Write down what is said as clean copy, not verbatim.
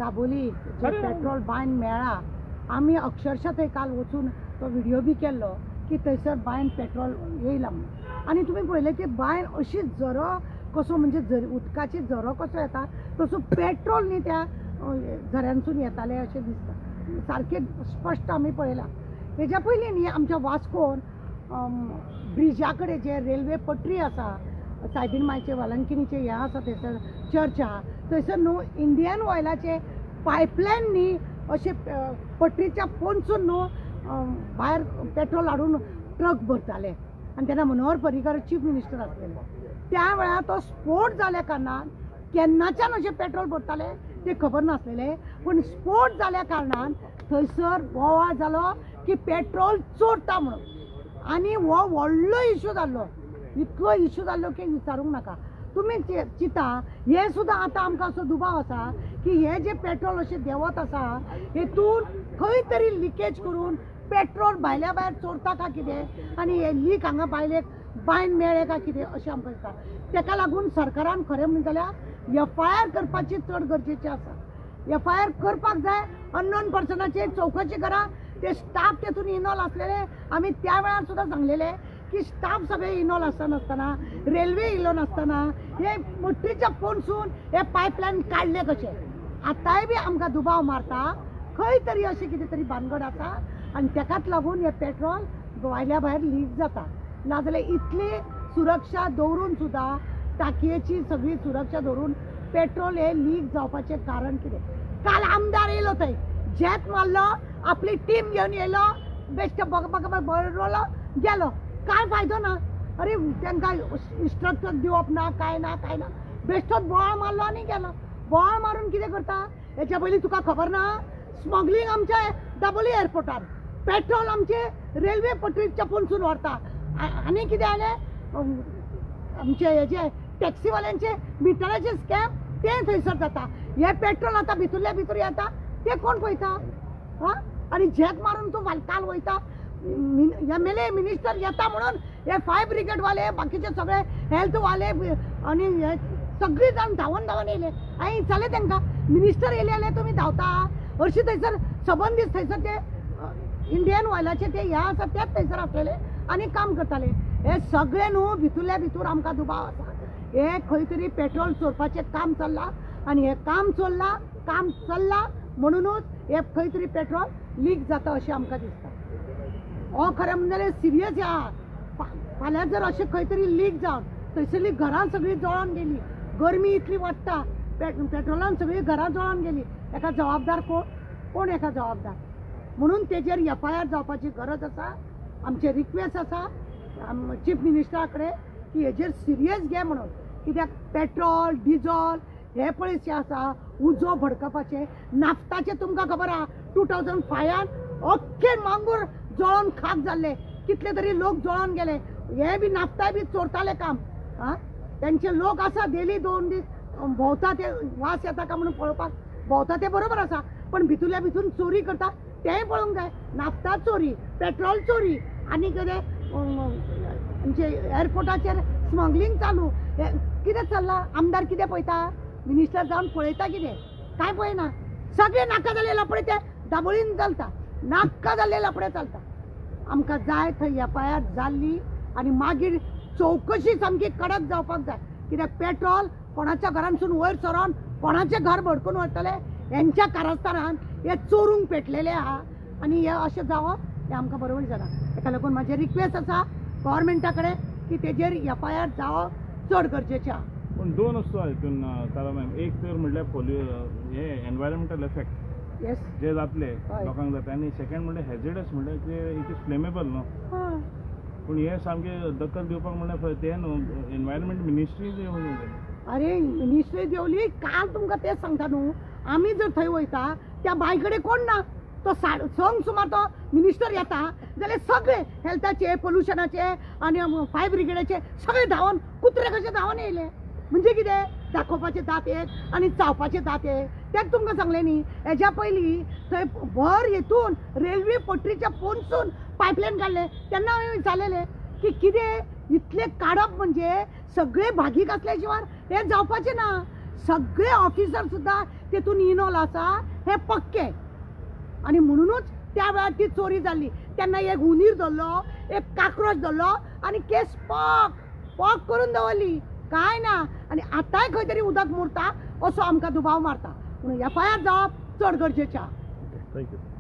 दाबोली जे petrol बायन मेळ्ळा, आमी अक्षरशः थंय काल वचून तो व्हिडियो बी केल्लो की थंयसर बायन पेट्रोल येयला म्हणून. आनी तुमी पळयलें की बायन अशी झरो कसो, म्हणजे झरी उदकाची झरो कसो येता तसो पेट्रोल न्ही त्या झऱ्यांसून येतालें अशें दिसता, सारकें स्पश्ट आमी पळयलां. हेज्या पयलीं न्ही आमच्या वास्कोन ब्रिजा कडेन जे रेल्वे पटरी आसा, सायबीन मायचे वालंकिनीचे हें आसा थंयसर चर्च आहा, थंयसर न्हू इंडियन ऑयलाचे पायपलायन न्ही अशें पटरीच्या पोनसून न्हू भायर पेट्रोल हाडून ट्रक भरताले. आनी तेन्ना मनोहर पर्रीकर चीफ मिनिस्टर आसलेले, त्या वेळार तो स्फोट जाल्या कारणान केन्नाच्यान अशें पेट्रोल भरताले तें खबर नासलेलें, पूण स्फोट जाल्या कारणान थंयसर बोवाळ जालो की पेट्रोल चोरता म्हणून. आनी हो व्हडलो इशू जाल्लो, इतलो इशू जाल्लो की विचारूंक नाका. तुमी चिंता हें सुद्दां आतां आमकां असो दुबाव आसा की हें जें पेट्रोल अशें देंवत आसा हेतून खंय तरी लिकेज करून पेट्रोल भायल्या भायर चोरता काय कितें, आनी हे लीक हांगा भायले बायन मेळ्ळें काय कितें अशें आमकां दिसता. तेका लागून सरकारान खरें म्हणटा जाल्यार एफ I R करपाची चड गरजेची आसा. एफ I R करपाक जाय, अननोन पर्सनाचेर चवकशी करा. ते स्टाफ तेतून इनवॉल्व आसलेले, आमी त्या वेळार सुद्दां सांगलेले की स्टाफ सगळे इनवॉल्व आसतना, रेल्वे इलो नासतना हे मोट्रीच्या पोनसून हे पायपलायन काडले कशे. आतांय बी आमकां दुबाव मारता खंय तरी अशें कितें तरी भानगड आसा आनी तेकाच लागून हें पेट्रोल भायल्या भायर लीक जाता. नाजाल्यार इतली सुरक्षा दवरून सुद्दां, टाकयेची सगळी सुरक्षा दवरून पेट्रोल हें लीक जावपाचें कारण कितें. काल आमदार येयलो थंय, झेत मारलो, आपली टीम घेवन येयलो, बेश्टे बग बग बरयलो गेलो, कांय फायदो ना. अरे तांकां इन्स्ट्रक्टर दिवप ना, कांय ना, कांय ना, बेश्टोच बोवाळ मारलो आनी गेलो. बोवाळ मारून कितें करता? हेच्या पयलीं तुका खबर ना, स्मगलिंग आमच्या दाबोली एअरपोर्टार, पेट्रोल आमचे रेल्वे पटरीच्या पोनसून व्हरता. आनी कितें जालें, आमचे हेजे टॅक्सीवाल्यांचे मिटराचे स्कॅम ते थंयसर जाता. हे पेट्रोल आतां भितरल्या भितर येता ते कोण पळयता? आं, आनी झेत मारून तूं काल वयता, एम एल ए मिनिस्टर येता म्हणून हे फायर ब्रिगेडवाले, बाकीचे सगळे हेल्थवाले आनी हे सगळी जाण धांवन धांवन येयले. हांवें विचारलें तांकां, मिनिस्टर येयले जाल्यार तुमी धांवता? हरशीं थंयसर सबंद दीस थंयसर ते इंडियन ऑयलाचे ते हे आसा तेच थंयसर आसलेले आनी काम करताले. हे सगळे न्हू भितरल्या भितर आमकां दुबाव आसा, हे खंय तरी पेट्रोल चोरपाचें काम चल्लां आनी हें काम चल्लां, काम चल्लां म्हणुनूच हे खंय तरी पेट्रोल लीक जाता अशें आमकां दिसता. हो खरें म्हणजें जाल्यार सिरियस आहा. फाल्यां जर अशें खंय तरी लीक जावन थंयसरलीं घरां सगळीं जळोन गेलीं, गरमी इतली वाडटा, पेट्रोलान सगळीं घरां जळोन गेलीं, हेका जबाबदार कोण? कोण हेका जबाबदार? म्हणून तेजेर एफ I R जावपाची गरज आसा. आमचें रिक्वेस्ट आसा चीफ मिनिस्टरा कडेन की हेजेर सिरियस घे म्हणून. कित्याक पेट्रोल डिजल हे पळय जे आसा उजो भडकपाचें, नाफ्ताचें तुमकां खबर आहा 2005 अख्खे मांगूर जळोन खाक जाल्ले, कितले तरी लोक जळोन गेले. हे बी नाफ्ताय बी चोरताले काम. आं, तेंचे लोक आसा डेली 2 दीस भोंवता, ते वास येता काय म्हणून पळोवपाक भोंवता, ते बरोबर आसा, पण भितरल्या भितून चोरी करता तेंय पळोवंक जाय. नाफ्ता चोरी, पेट्रोल चोरी, आनी कितें आमचे एअरपोर्टाचेर स्मगलिंग चालू, हें कितें चल्लां? आमदार कितें पळयता? मिनिस्टर जावन पळयता कितें? कांय पळयना. सगळे नाका जाल्ले लफडे ते दाबोळीन चलता, नाका जाल्ले लफडे चलता. आमकां जाय थंय एफ I R जाल्ली आनी मागीर चवकशी सामकी कडक जावपाक जाय. कित्याक पेट्रोल कोणाच्या घरांतसून वयर सरोन कोणाचें घर भडकून वतले, हेंच्या कारस्थानान हे चोरूंक पेटलेले आहा आनी हे अशें जावप हें आमकां बरोबर दिसना. तेका लागून म्हाजें रिक्वेस्ट आसा गव्हर्मेंटा कडेन की तेजेर एफ I R जावप चड गरजेचें आहा. पूण दोन वस्तू आहा हितून तारा मॅम. एक तर म्हणल्यार हे एनवायरमेंटल इफेक्ट जे जातले लोकांक जाता, आनी सेकंड म्हणल्यार हेजिडस म्हणल्यार ते it is flammable न्हू. पूण हे सामकें दखल दिवपाक म्हणल्यार ते न्हू एनवायरमेंट मिनिस्ट्री. अरे मिनिस्ट्री देंवली काल, तुमकां तेंच सांगता न्हू. आमी जर थंय वयता त्या बाय कडेन कोण ना, तो 6:30 सुमार तो मिनिस्टर येता जाल्यार सगळे हेल्थाचे, पोल्युशनाचे आनी फायर ब्रिगेडाचे सगळे धांवन कुत्रे कशे धांवन येयले. म्हणजे कितें दाखोवपाचे दांत एक आनी चावपाचे दांत एक. तेंच तुमकां सांगलें न्ही, हेज्या पयलीं थंय भर हेतून रेल्वे पटरीच्या पोनसून पायपलायन काडलें, तेन्ना हांवें विचारलेलें की कितें इतलें काडप म्हणजे सगळे भागीक आसल्या शिवाय हें जावपाचें ना. सगळे ऑफिसर सुद्दां तेतून इनॉल्व आसा हें पक्कें. आनी म्हणुनूच त्या वेळार ती चोरी जाल्ली. तेन्ना एक हुंदीर धरलो, एक काक्रोच धरलो आनी केस पॉक पॉक करून दवरली, कांय ना. आनी आतांय खंय तरी उदक मुरता असो आमकां दुबाव मारता. म्हणून एफ I R जावप चड गरजेचें आहा. Thank you.